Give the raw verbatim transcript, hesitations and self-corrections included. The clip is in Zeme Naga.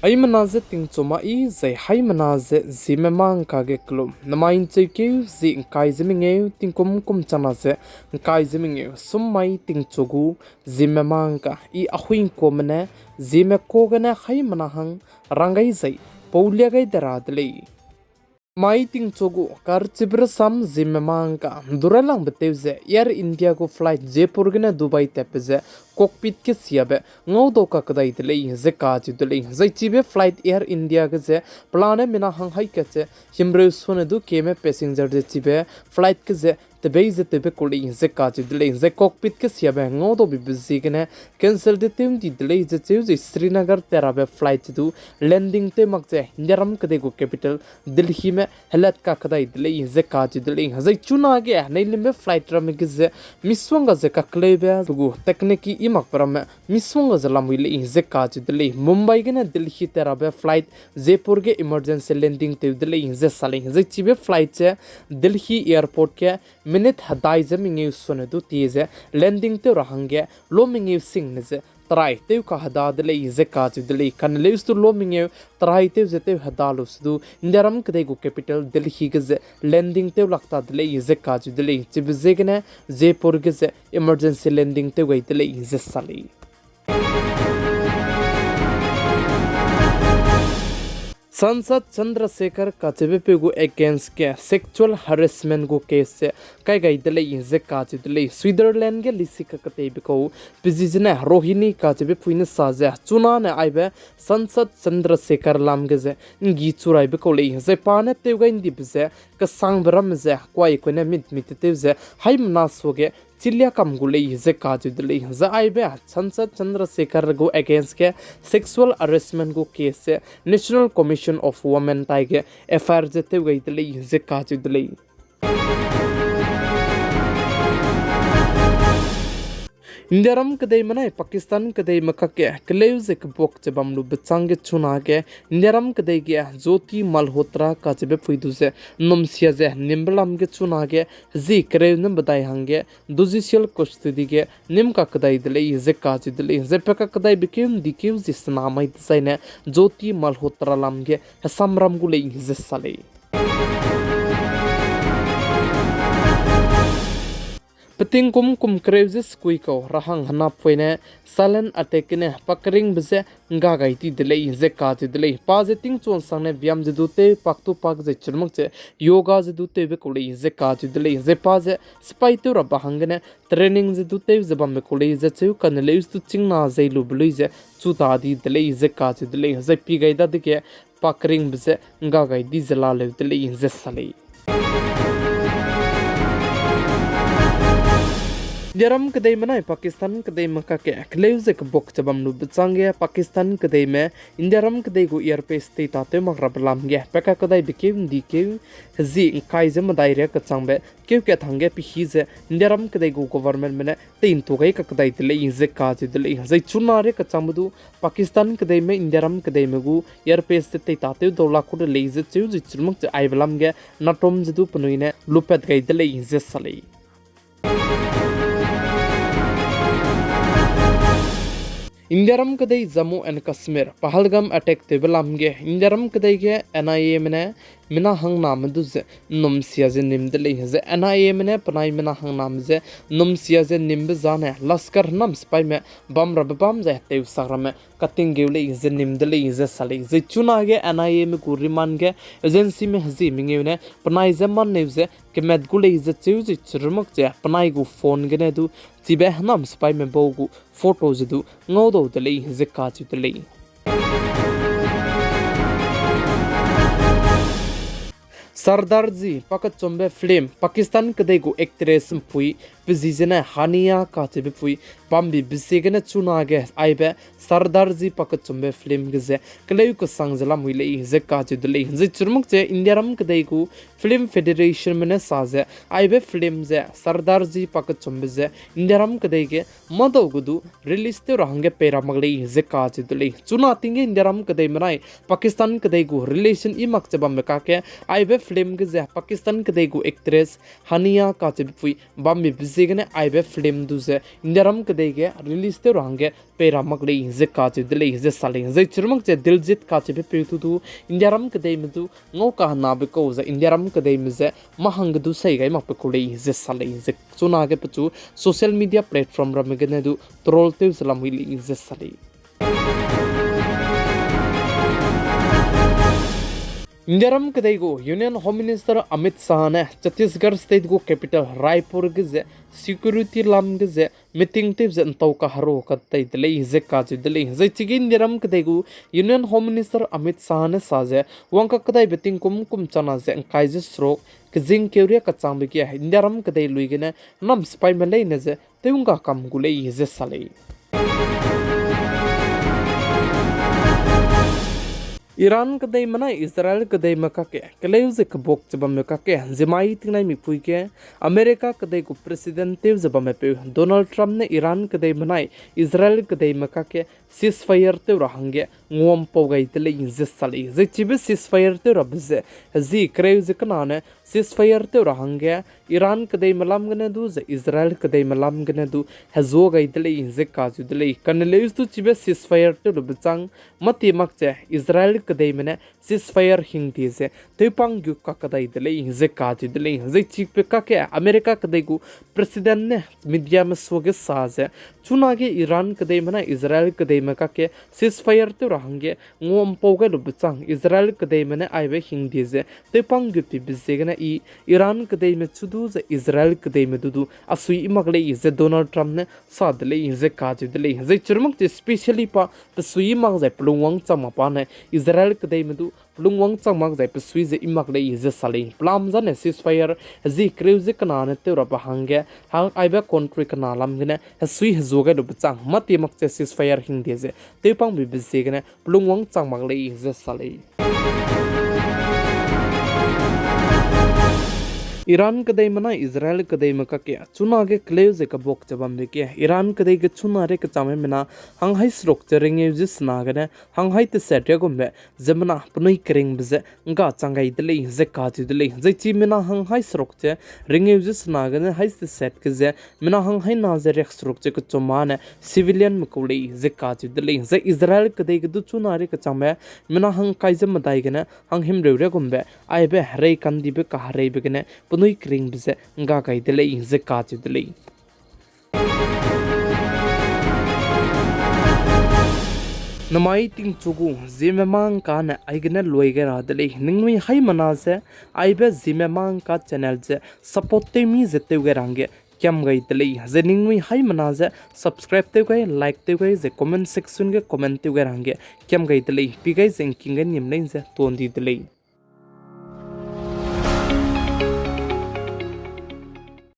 Haimena ze tingchu ma i, zai haimena ze Zeme mangka ge kelum. Namai ’ncheukeu zi ’ngkai ze mengeu, tingkum kum chana ze ’ngkai ze mengeu, sum mai tingchu gu Zeme mangka, i Ahuingkuame ne Zeme ka gene haimena hang rang gai zai pau lia gai de ra de lei. Mai tingchu gu karchibe rasam Zeme mangka, ’ndu railangbe tew ze Air India gu flight Jaipur gene Dubai tatbe ze cockpit kesiabe ngaudau kakdai de lei ze kacheu de lei. Zai chibe flight Air India ge ze pelane mina hang haî kat ze himreu sone du keme passenger ze chibe flight ge ze tebei ze tewbe ku lei ze kacheu de lei. Zai cockpit kesiabe ngaudaube be ziegene cancel de tew ’ndi de lei ze cheu ze Srinagar tat rabe flight ze du landing tew mak ze Indiaram kedei gu capital Delhime helat kakdai de lei ze kacheu de lei. Zai chunage neilimbe flight ramme ge ze misongga ze kakleube pe gu technique i makbe ramme misongga ze lamui lei ze kacheu de lei. Mumbai gene Delhi tat rabe flight Jaipur ge emergency landing tew de lei ze sa lei. Zai chibe flight ze Delhi airport ge minute hedai ze mengeu sone du tie ze landing tew ra hangge lo mengeu singne ze trai tew kaheda de lei ze kacheu de lei. Kane leus du lo mengeu trai tew ze tew heda lu se du Indiaram kedei gu capital Delhi ge ze landing tew lak ta de lei ze kacheu de lei. Chibe ziegene Jaipur ge ze emergency landing tew gai de lei ze sa lei. Sansad Chandrasekhar kacheubepeu gu against ge sexual harassment gu case ze kai gai de lei ze kacheu de lei. Switzerland ge lisi kaketeibe kau pe zi zene Rohini kacheubepui ne sa ze chunane aibe Sansad Chandrasekhar lam ge ze ’nggi churaibe kau lei. Zai pa ne tew gai ’ndibe ze kesangbe ramme ze kuai kuine mit mit tew ze haimena suage chilia kam gu lei ze kacheu de lei. Zai aibe Sansad Chandrasekhar gu against ge sexual harassment gu case ze National Commission of Women taige F I R ze tew gai de lei ze kacheu de lei. Indiaram kedeime nai Pakistan kedeime kakge keleu ze kebuak ze bam lu bechâng ge chunage Indiaram kedei ge Jyoti Malhotra kacheubepui du ze ’nnumsia ze ’nnimbe lam ge chunage zi kereu ne bedai hangge judicial custody ge ’nnim kakdai de lei ze kacheu de lei. Zai pe kakdaibe keu ’ndikeu zi sena mai dezaine Jyoti Malhotra lam ge hesamram gu lei ze sa lei. Petingkum kum kereu ze sekui kau rahang henapoine silent attack gene pa keringbe ze ’ngga gai di de lei ze kacheu de lei. Pa ze tingchuansangne biam ze du tew, pak tu pak ze chirmak ze yoga ze du tewbe kau lei ze kacheu de lei. Zai pa ze sipai tew rabe hanggene training ze du tew ze bambe kau lei ze cheu kane leus du chingna zei lube lui ze chu ta di de lei ze kacheu de lei. Zai pi gai dadege pa keringbe ze ’ngga gai di ze laleu de lei ze sa lei. Indiaram kedeime nai Pakistan kedeime kakge keleu ze kebuak ze bam lu bechâng ge Pakistan kedeime Indiaram kedei gu airbase tei tatew mak rabe lam ge pe kakdaibe keu ’ndikeu hezi ’ngkai ze medai ria kechangbe keu kat hangge pehî ze Indiaram kedei gu governmentme ne tei ’ntu gai kakdai de lei ze kacheu de lei. Zai chuna ria kechangbe du Pakistan kedeime Indiaram kedeime gu airbase ze tei tatew dau lak ku de lei ze cheu ze chirmak ze aibe lam ge natom ze du penui ne lupat gai de lei ze sa lei. Indiaram kedei Jammu and Kashmir Pahalgam attack tewbe lam ge Indiaram kedei ge N I Ame ne mina hangname du ze ’nnumsia ze ’nnim de lei. Zai N I Ame ne penai mina hangname ze ’nnumsia ze ’nnimbe zane Lashkar nam sipaime bam rabe bam zai hetewsak ramme katinggeu lei ze ’nnim de lei ze sa lei. Zai chunage N I Ame gu remand ge agencyme hezi mengeu ne penai ze manneu ze kemat gu lei ze cheu ze chirmak ze penai gu phone gene du chibe henam sipaime bau gu photo ze du ngaudau de lei ze kacheu de lei. Sardarji pakechumbe film Pakistan kedei gu actress ’mpui pe zi zene Hania kacheubepui bambi be ziegene chunage aibe Sardarji pakechumbe film ge ze keleu kesang ze lamui lei ze kacheu de lei. Zai chirmak ze Indiaram kedei gu Film Federationme ne sa ze aibe film ze Sardarji pakechumbe ze Indiaram kedei ge mâdau gu du release tew ra hangge pei ra mak lei ze kacheu de lei. Chuna ting ge Indiaram kedeime nai Pakistan kedei gu relation i mak ze bambe kakge aibe film ge ze Pakistan kedei gu actress Hania kacheubepui bambi be Ziegene aibe film du ze Indiaram kedei ge release tew ra hangge pei ra mak lei ze kacheu de lei ze sa lei. Zai chirumak ze Diljit kacheube peu tu du Indiaram kedeime du ngau kahenabe kau ze Indiaram kedeime ze mâ hangge du sei gai makbe kau lei ze sa lei. Ze chunage pechu social media platform ramme gene du troll tew ze lamui lei ze sa lei. Indiaram kedei gu Union Home Minister Amit Shah ne Chhattisgarh State gu capital Raipur ge ze security lam ge ze meeting tew ze ntau kahero katei de lei ze kacheu de lei. Zai chige Indiaram kedei gu Union Home Minister Amit Shah ne sa ze wang kakdaibe tingkum kum chana ze ngkai ze seruk kezing keuria kachangbe ge Indiaram kedei lui gene nam sipaime leine ze tew ngga kam gu lei ze sa lei. Iran kedeime nai Israel kedeime kakge keleu ze kebuak ze bambe kakge ziemmai tingnaimipui ge America kedei gu President tew ze bambepeu Donald Trump ne Iran kedeime nai Israel kedeime kakge ceasefire tew ra hangge nguampau gai de lei ze sa lei. Zai chibe ceasefire tew rabe ze hezi kereu ze kena ne ceasefire tew ra hangge Iran kedeime lam gene du ze Israel kedeime lam gene du hezua gai de lei ze kacheu de lei. Kane leus du chibe ceasefire tew lube chang mâtie mak ze Israel kedeime ne ceasefire hingde ze tewpang gu kakdai de lei ze kacheu de lei. Zai chibe kakge America kedei gu President ne mediame suage sa ze chunage Iran kedeime nai Israel kedeime kakge ceasefire tew ra hangge nguampau gai lube chang Israel kedeime ne aibe hingde ze tewpang gu tibe ziegene i Iran kedeime chu du ze Israel kedeime du du asui i mak lei ze Donald Trump ne sa de lei ze kacheu de lei. Zai chirumak ze specially pa pesui i mak zai pelungwang chang mak pa ne Israel kedeime du pelungwang chang mak zai pesui ze i mak lei ze sa lei. Pelam zane ceasefire hezi kereu ze kena ne tew rabe hangge hang aibe country kena lam gene hesui hezua gai lube chang mâtie mak ze ceasefire hingde ze tewpang bibe ziegene pelungwang chang mak lei ze sa lei. Iran kedeime nai Israel kedeime kakge chunage keleu ze kebuak ze bambe ge Iran kedei ge chuna rei kechangme mina hanghai seruk ze ringeu ze sena gene hanghai teset riagumbe ziemmena penui keringbe ze ngga chang gai de lei ze kacheu de lei. Zai chi mina hanghai seruk ze ringeu ze sena gene hai teset ge ze mina hanghai na ze riak seruk ze kechuma ne civilianme kau lei ze kacheu de lei. Zai Israel kedei ge du chuna rei kechangme mina hangkai ze medai gene hanghimreu riagumbe aibe herei kandibe kahereibe gene penui keringbe ze ngga gai de lei ze kacheu de lei. Namai tingchu gu Zeme Mangka ne aigene luai gai ra de lei. Ningnui haimena ze aibe Zeme Mangka channel ze support tew mi ze tew gai ra hangge kiam gai de lei. Ze ningnui haimena ze subscribe tew gai, like tew gai, ze comment section ge comment tew gai ra hangge kiam gai de lei. Pi gai ze ngking gai nim lei ze tuan di de lei.